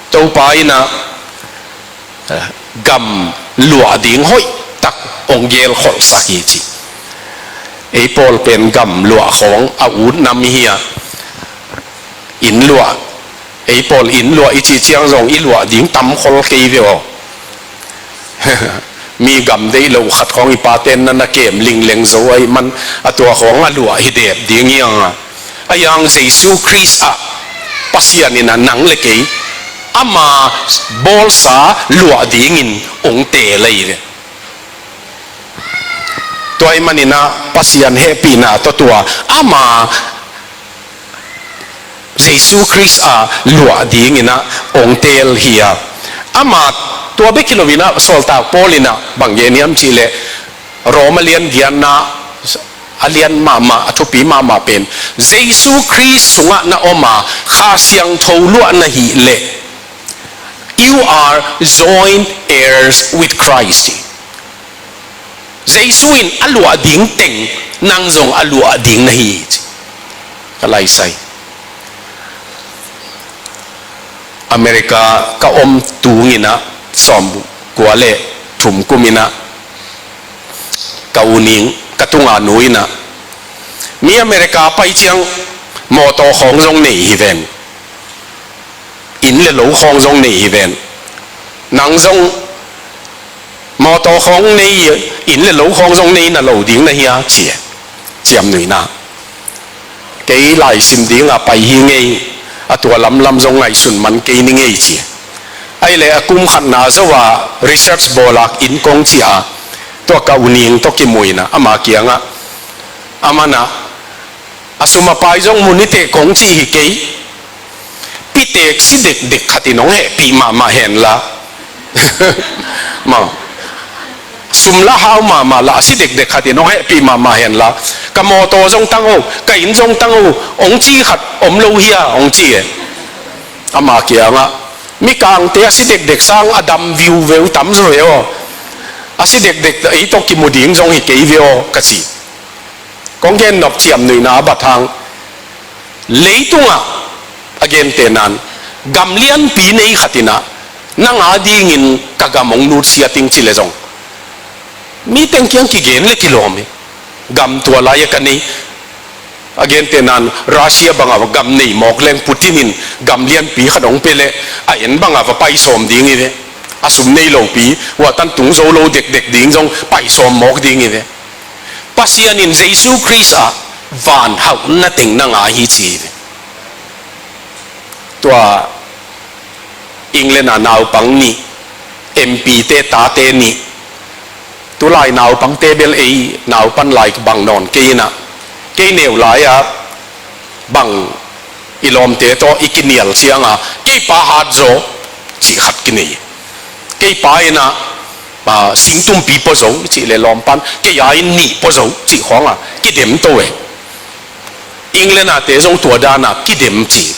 Topa in ah, eh, gam luah ding hoihtak hong geelkholhsak hi ci. Ei pawl pen gam luah khawng a ut nam hi a, inn luah, ei pawl inn luah i cih ciang zong i luah ding tam khol kei ve aw. Mi gam deih loh khat khawng i pate'n na na kem lingleng zo ahih man a, tua khawng a luah hi dep ding hi hang a. A hiang Jesu Khrist ah Pasian in ah nang le kei ama bawlsa luah dingin hong teel ahi ve. Tua ahih manin ah Pasian hehpihna tawh tua ama Jesu Khrist a luah dingin ah hong teel hi a. Ama tua bek hi loin ah Sawltak Paul in ah bang gen hiam cih leh, Rom a lian giatna, a lian mahmah, a thupi mahmah pen, Jesu Khrist sungah na om a, Kha Siangtho luah na hih leh, "You are joint heirs with Christ." Jesu in a luah ding teng nang zong a luah ding na hi ci. Ka laisai. America ka om tungin ah sawmkua le thum kumin ah ka u Ning, ka tunga nu in ah, mi America pai ciang mawtaw khawng zong nei hi ven. Inn le lo khawng zong nei hi ven. Nang zong mawtaw khawng nei, inn le lo khawng zong nei na lo ding na hia ci e. Ciamnuihna. Kei laisim dinga pai hi ngei, a tua lamlam zong ngaihsun man kei ni ngei ci e. Ahih leh a kum khatna zo a research bawl a inn kong ci a, tua ka u Ning tawh kimu in ah ama kiangah, aman ah, a sum a pai zong mu ni teh kong ci hi kei. Pitek si dekdek khat in hong hehpih mahmah hen la. Maw. Sum la hau mahmah la, a si dekdek khat in hong hehpih mahmah hen la, ka mawtaw zong tang o, ka inn zong tang o, hong ci khat om lo hia, hong ci e. Ama kiangah, mikangte a si dekdek sang a dam viuveu tam zaw e aw. A si dekdek ei tawh kimu ding zong hi kei ve aw, ka ci. Kong gen nop ciam nuihna a bat hang, leitungah a gentehna in gam lianpi nei khat in ah nang a dingin ka gam hong nutsiat ing ci leh zong, mi teng kiang kigen leh kilawm hi. Gam tua lai-ah ka nei, a gentehna in Russia bangah gam nei mawk leng Putin in gam lianpi khat hong pia leh a en bangah va paisawm ding hi ve. A sum nei lopi, hua tan tung zo lo dekdek ding zong paisawm mawk ding hi ve. Pasian in Jesu Khrist ah van hauhna teng nang a hi ci hi ve. Tua England ah naupang nih, M P te tate nih, tulai naupangte bel ei naupan lai bang nawn kei in ah, kei neu lai-ah bang i lawmte tawh i kinial ciangah, kei pa hat zaw cih khat kinei. Kei pa in ah, ah, singtumpi pua zo i cih leh lawmpan, kei a in nih pua zo cih khawngah kidem to e. England ah te zong tua dan ah kidem ci.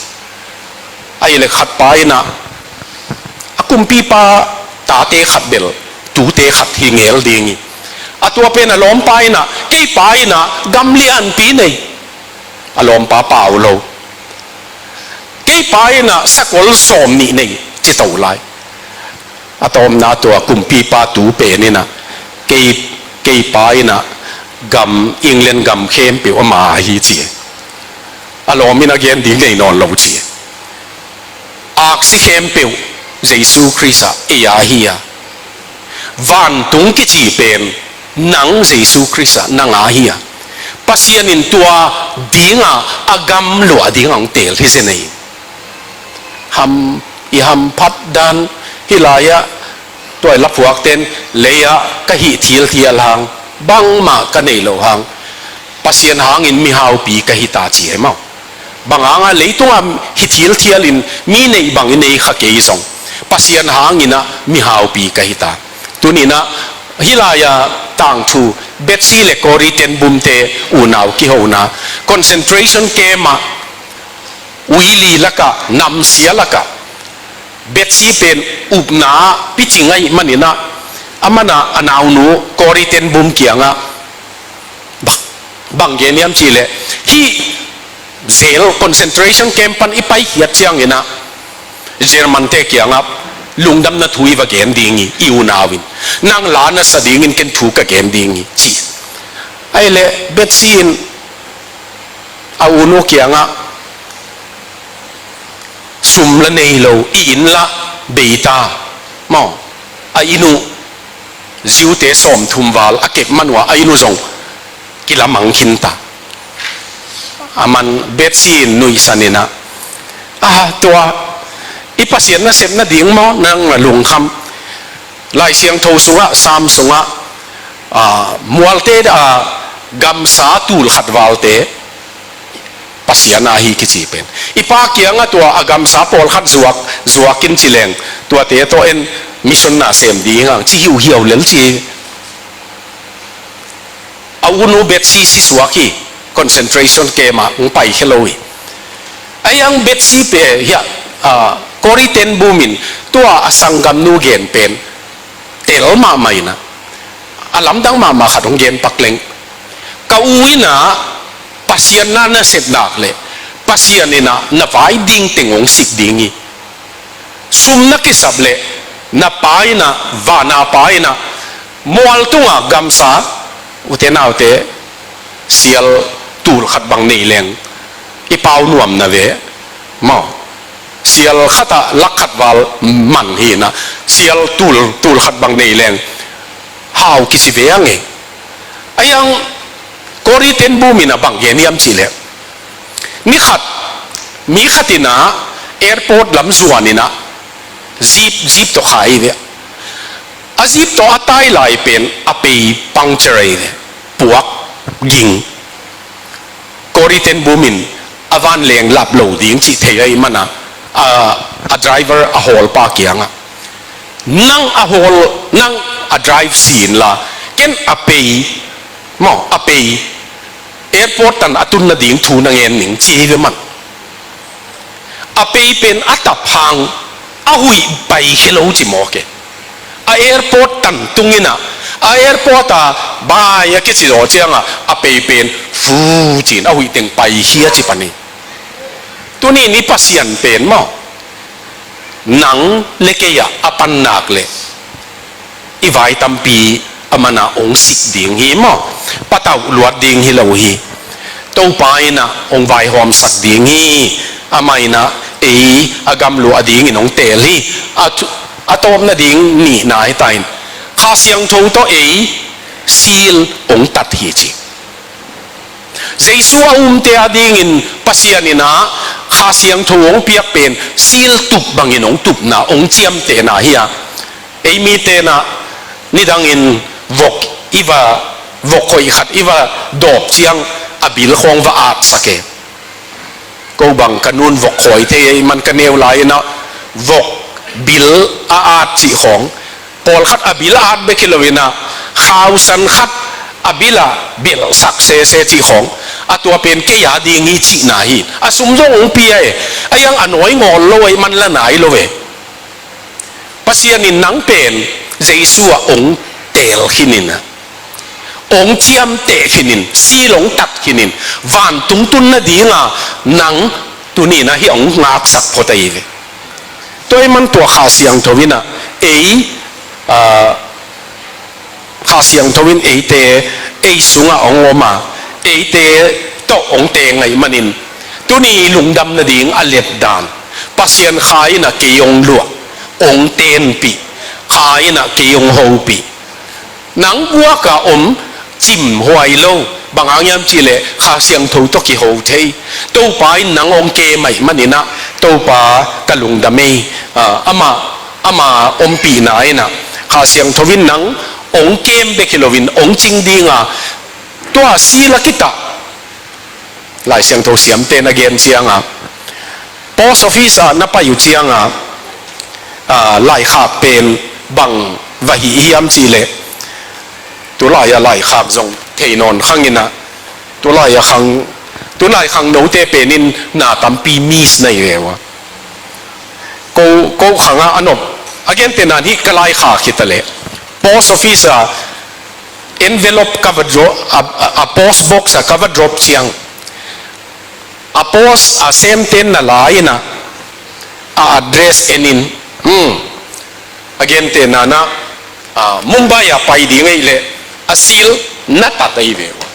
Ahih leh khat pa in ah, a kumpipa tate khat bel tute khat hi ngel ding hi. A tua pen a lawmpa in ah, kei pa in ah gam lianpi nei. A lawmpa pau lo. Kei pa in ah sakol sawm nih nei ci to lai. A tawpna tua kumpipa tu pen in ah, kei, kei pa in ah gam, England gam khempeuh ama a hi ci. A lawm in a gen ding nei nawn lo ci. Aksi khempeuh Jesu Khrist ah ei a hi a. Vantung kici pen nang Jesu Khrist ah nang a hi a. Pasian in tua dingah a gam luah dingah hong teel hi zen ei. Ham, i hamphat dan hi lai-ah, tua i laphuakten lei-ah ka hih thilthial hang, bangmah ka nei loh hang, Pasian hangin mihaupi ka hi ta ci e maw. Bang hangah leitungah hih thilthial in mi neih bang i nei kha kei zong, Pasian hangin ah mihaupi ka hi ta. Tuni-in ah hih lai-ah tangthu Betsy le Corrie ten Boom te unau kihona, concentration camp ah, uili lakah, namsia lakah, Betsy pen upna picing ahih manin ah, aman ah a naunu Corrie ten Boom kiangah bang, bang gen hiam cih leh, hih jail, concentration camp pan i paikhiat ciangin ah, German te kiangah lungdamna thu i va gen ding hi, i unau in, nang la na sa dingin ken thu ka gen ding hi, ci. Ahih leh Betsy in a unu kiangah, sum la nei lo, i inn la bei ta maw, a inn uh, ziute sawmthum val a kep man uh a, a inn uh zong kilamang khin ta. Aman Betsy in nuihsan in ah, a, tua i Pasian nasepna ding maw nang na lungkham? Lai Siangtho sungah, Sam sungah, ah, mualte, ah, gamsa tul khat valte Pasian a hi kici pen. I pa kiangah tua a gamsa pawlkhat zuak, zuak in ci leng, tuate tawh en mission na sem ding hang ci hiuhiau lel ci. A unu Betsy si suak hi, concentration camp ah hong paikhia lo hi. Ahi hang Betsy pen, hiah, ah, Corrie ten Boom in tua a sanggamnu gen pen tel mahmah in ah, a lamdang mahmah khat hong gen pak leng. Ka u in ah Pasian na na sep nak leh Pasian in ah na vai ding teng hong sik ding hi. Sum na kisap leh na pa in ah, vana pa in ah, mual tungah gamsa, ute naute, sial tul khat bang nei leng i pau nuam na ve maw. Sial khat ah lak khat val man hi in ah, sial tul, tul khat bang nei leng hau kici ve a ngei. Ahi hang Corrie ten Boom in ah bang gen hiam cih leh, ni khat, mi khat in ah airport lam zuan in ah, jeep, jeep tawh kha hi ve. A jeep tawh a tai lai pen a pei puncture hi ve, puak ging. Corrie ten Boom in a vanleng lap lo ding cih thei ahih man ah, a, a driver a hawlpa kiangah, nang a hawl, nang a drive si inla, Ken a pei, maw, a pei, airport tan a tun nading thu na ngen ning ci hi ve man. A pei pen a tap hang a huih pai khia lo ci mawk e. A airport tan tung in a, a airport a bai a kici zaw ciang a, a pei pen fu ci-in a huih teng pai khia ci pan hi. Tuni-in i Pasian pen maw, nang le kei ah a pan nak leh i vai tampi a man ah hong sik ding hi maw, patauh luat ding hi lo hi. Topa in ah hong vaihawmsak ding hi. Amah in ah ei a gamluah dingin hong teel hi. A thu-, a tawpna ding nihna hi ta in, Kha Siangtho tawh ei seal hong tat hi ci. Jesu a umte a dingin Pasian in ah Kha Siangtho hong piak pen seal tup bangin hong tupna, hong ciamtehna hi a. Ei mite in ah nidangin vok i va, vok khoih khat i va dawp ciang a bil khawng va atsak e. Ko bang ka nu'n vok khawi thei ei man ka neu lai in ah vok bil a at cih khawng, pawlkhat a bil a at bek hi lo in ah khausan khat a bil ah belhsak sese cih khawng, a tua pen kei a ding hi cihna hi. A sum zong hong pia e, a iang a nawi ngawl lo ei man la nai lo e. Pasian in nang pen Jesu ah hong teel khin in ah, hong ciamteh khin in, seal hong tat khin in, vantung tun nading a nang tuni-in ah hih hong ngaksak phot ahi ve. Tua ahih man tua Kha Siangtho in ah ei, ah, Kha Siangtho in eite, ei sungah hong om a, eite tawh hong teng ahih manin, tuni i lungdam nading a let dan, Pasian Kha in ah kei hong luah, hong tenpih, Kha in ah kei hong hopih. Nang guak a om cimhuai lo, bang hang hiam cih leh Kha Siangtho tawh kiho thei. Topa in nang hong kem ahih manin ah, Topa ka lungdam ei, ah, amah, ama ompihna in ah, Kha Siangtho in nang hong kem bek hi lo in hong cing ding a, tua seal a kitah. Lai Siangtho siamte na gen ciang a, post office ah na pai uh ciang a, ah, laikhak pen bang va hih hiam cih leh, tulai a laikhak zong thei nawn khang in ah, tulai a khang, tulai khangnote pen in na tampi miss na hi ve ua. Ko, ko khang ah a nop, a gentehna in hih ka laikhak hi ta leh, post office ah envelope ka va drop, a, a, a post box ah ka va drop ciang, a post a semte'n na la in ah, a address en in, hmm, a gentehna in ah, ah, Mumbai ah pai ding ahih leh a seal na tat ahi ve ua.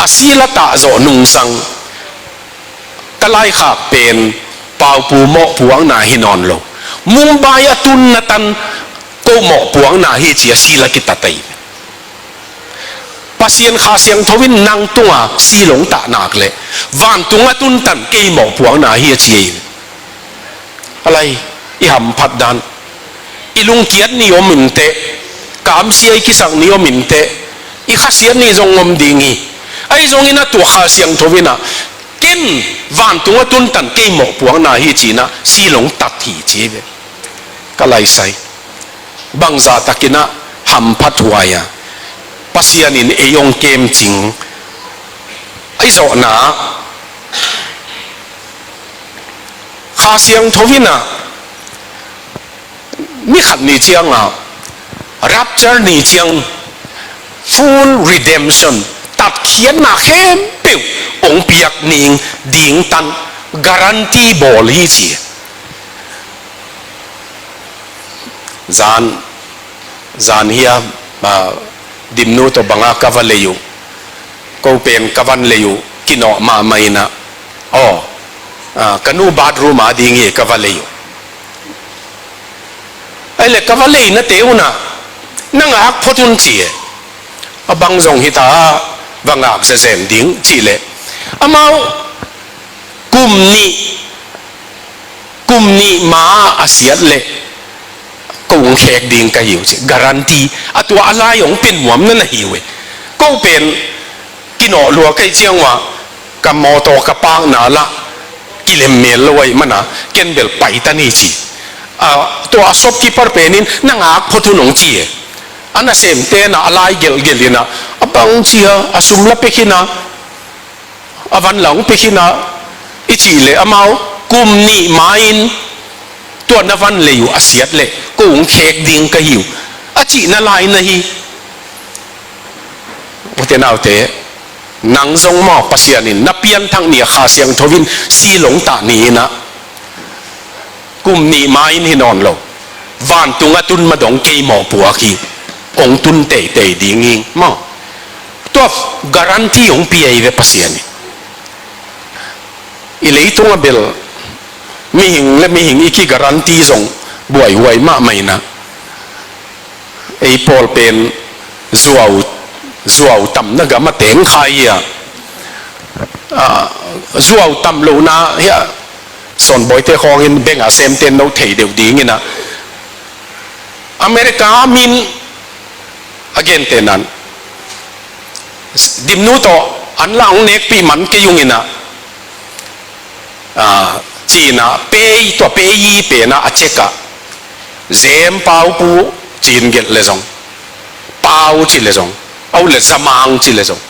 A seal a tah zawh nungsang, ka laikhak pen Paupu mawhpuakna hi nawn lo, Mumbai a tunna tan ko mawhpuakna hi ci a seal a kitat ahi. Pasian Kha Siangtho in nang tungah seal hong tah nak leh, vantung a tun tan kei mawhpuakna hi a ci ahi. A lai, i hamphat dan, i lungkiat ni om inteh, kamsia i kisak ni om inteh, i khasiat ni zong om ding hi. Ahi zongin ah tua Kha Siangtho in ah, ken vantung a tun tan kei mawhpuakna hi ci-in ah seal hong tat hi ci hi ve. Ka laisai, bangzah takin ah hamphat huai a, Pasian in ei hong kemcing. Ahi zawhna, Kha Siangtho in ah, ni khat ni ciang a, rapture ni ciang, full redemption, tatkhiatna khempeuh hong piak ning ding tan guarantee bawl hi ci. Zan, zan hiam, ah, Dimnu tawh bang a ka va lei uh, ko pen ka van lei uh, kinawh mahmah in ah, aw, ah, ka nu bathroom a ding hi ka va lei uh. Ahih leh ka va leina te un ah, na ngak phot un ci e. A bang zong hi ta a, va ngak zenzen ding cih leh, amau kum nih, kum nih ma a siat leh ko hong khek ding ka hi uh ci, guarantee. A tua a lai hong pia nuam na na hi uh e. Ko pen kinawh lua ka hih ciang ua, ka mawtaw ka park-na lah kilem mel lo ahih man a, ken bel pai ta ni ci. A, tua a shopkeeper pen in na ngak phot un hong ci e. A nasemte in ah a lai gelhgelh in ah, a bangci a, a sum la pia khin a, a van la hong pia khin a, i cih leh amau kum nih ma-in tua na van lei uh a siat leh ko hong khek ding ka hi uh, a cihna lai na hi. Ute naute, nang zong maw, Pasian in na pianthak ni a Kha Siangtho in seal hong tah ni in ah, kum nih ma-in hi nawn lo, vantung a tun ma dong kei mawhpuak hi, hong tun teitei ding hi maw. Tua guarantee hong pia hi ve Pasian in. I leitung a bel mihing le mihing i ki guarantee zong buaihuai mahmah in ah, ei pawl pen zuau, zuau tamna gam a teng kha hi a, a, zuau tam lohna hi a, Sawnbawite khawng in beng a semte in no thei deuh ding in ah, America min a gente nan, Dimnu tawh an la hong nekpih man kei ung in ah, a, ci in ah, pei, tua pei pen ah a cheque ah, Zem Pau Pu ci-in gelh le zong, Pau ci le zong, a ut leh Zamang ci le zong,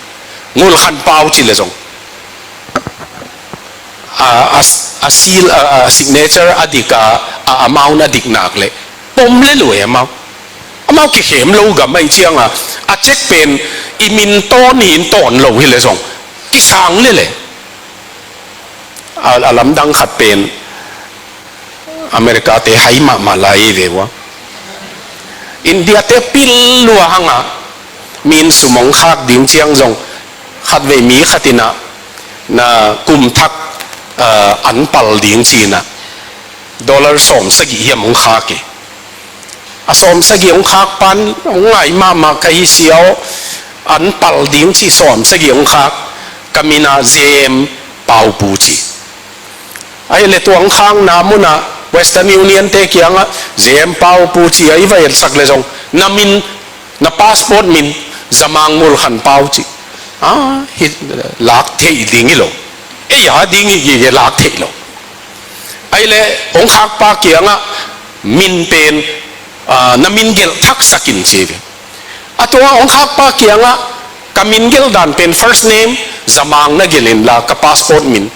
Ngulkhan Pau ci le zong, a, a, a seal, a, a signature a dik a, a amount a dik nak leh pom le lua amau. Amau kikhem lo gam ahih ciang a, a cheque pen i min tawn hi in tawn lo hi le zong kisang le le. A, a lamdang khat pen America te hai mahmah lai hi ve ua. India te pil lua hang a, mi in sum hong khak ding ciang zong, khatvei mi khat in ah, na kum thak, ah, an pal ding ci in ah, dollar sawm sagih hiam hong khak hi. A sawm sagih hong khak pan hong ngai mahmah ka hi sia aw, an pal ding ci, sawm sagih hong khak, ka min ah Zem Pau Pu ci. Ahih leh tua hong khakna mun ah Western Union te kiang ah Zem Pau Pu ci a i va etsak le zong, na min, na passport min Zamang Ngulkhan Pau ci. A, hi, lak theih ding hi lo. Ei a ding hi gige lak theih lo. Ahih leh hong khakpa kiang ah min pen, a, na min gelh thaksak in ci ve. A tua hong khakpa kiang ah ka min gelh dan pen first name Zamang na gelh in la, ka passport min,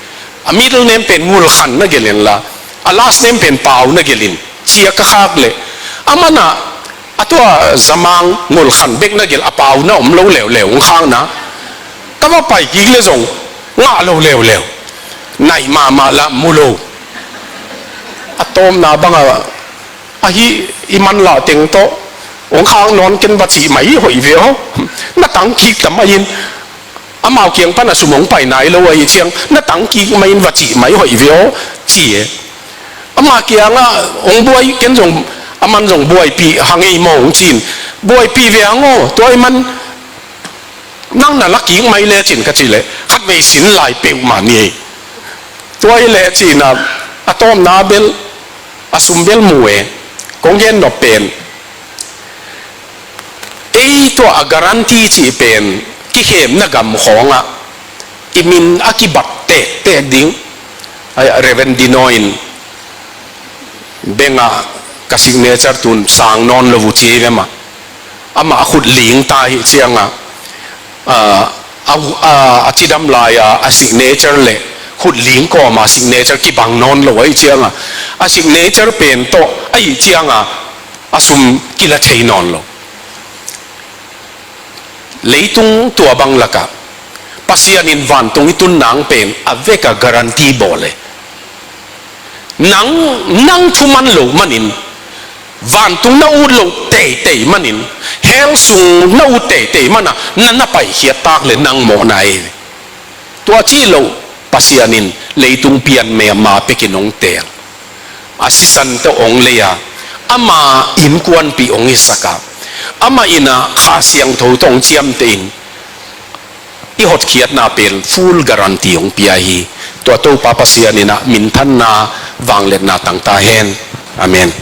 a middle name pen Ngulkhan na gelh in la, a last name pen Pau na gelh in ci a ka khak leh, aman ah a tua Zamang Ngulkhan bek na gelh, a Pau na om lo leuleu hong khakna. Ka va pai kik le zong ngah lo leuleu. Naih mahmah lah mu lo. A tawpna bang a, ahi, i manlah teng tawh hong khak nawn ken va cih mai hoih ve aw. Na tang kik ta mai in, amau kiang pan a sum hong pai nai lo ahih ciang na tang kik mai in va cih mai hoih ve aw, ci e. Amah kiang ah hong buai, ken zong, aman zong buaipih hang ei maw hong ci in, buaipih ve hang aw, tua ahih man nang na la kik mai lecin ka cih leh khatvei sin lai peuhmah ni ei. Tua hi leh ci in ah, a tawpna bel, a sum bel mu e. Kong gen nop pen, ei tua a guarantee cih pen kikhemna gam khawng ah i min a kibat tehtek ding. Ai, Reverend Dino in bank ah ka signature tun sang nawn lo uh ci hi ve mah. Amah a khut ling ta ahih ciang ah, a, a, a, a cidam lai a, a signature le khut ling kawm a signature kibang nawn lo ahih ciang ah, a signature pen tawh ahih ciang ah, a sum kila thei nawn lo. Leitung tua bang lak ah Pasian in vantung i tun nang pen a vek a guarantee bawl e. Nang, nang thuman loh manin, vantung na ut loh teitei manin, hell sung na ut teitei man ah na, na paikhiat tak leh nang mawhna hi. Tua cih loh Pasian in leitung pian mema pekin hong teel. A sisan tawh hong lei a, ama innkuanpih hong hisak a, amah in ah Kha Siangtho tawh hong ciamteh in, i hotkhiatna pen full guarantee hong pia hi. Tua Topa Pasian in ah minthanna, vangliatna tang ta hen. Amen.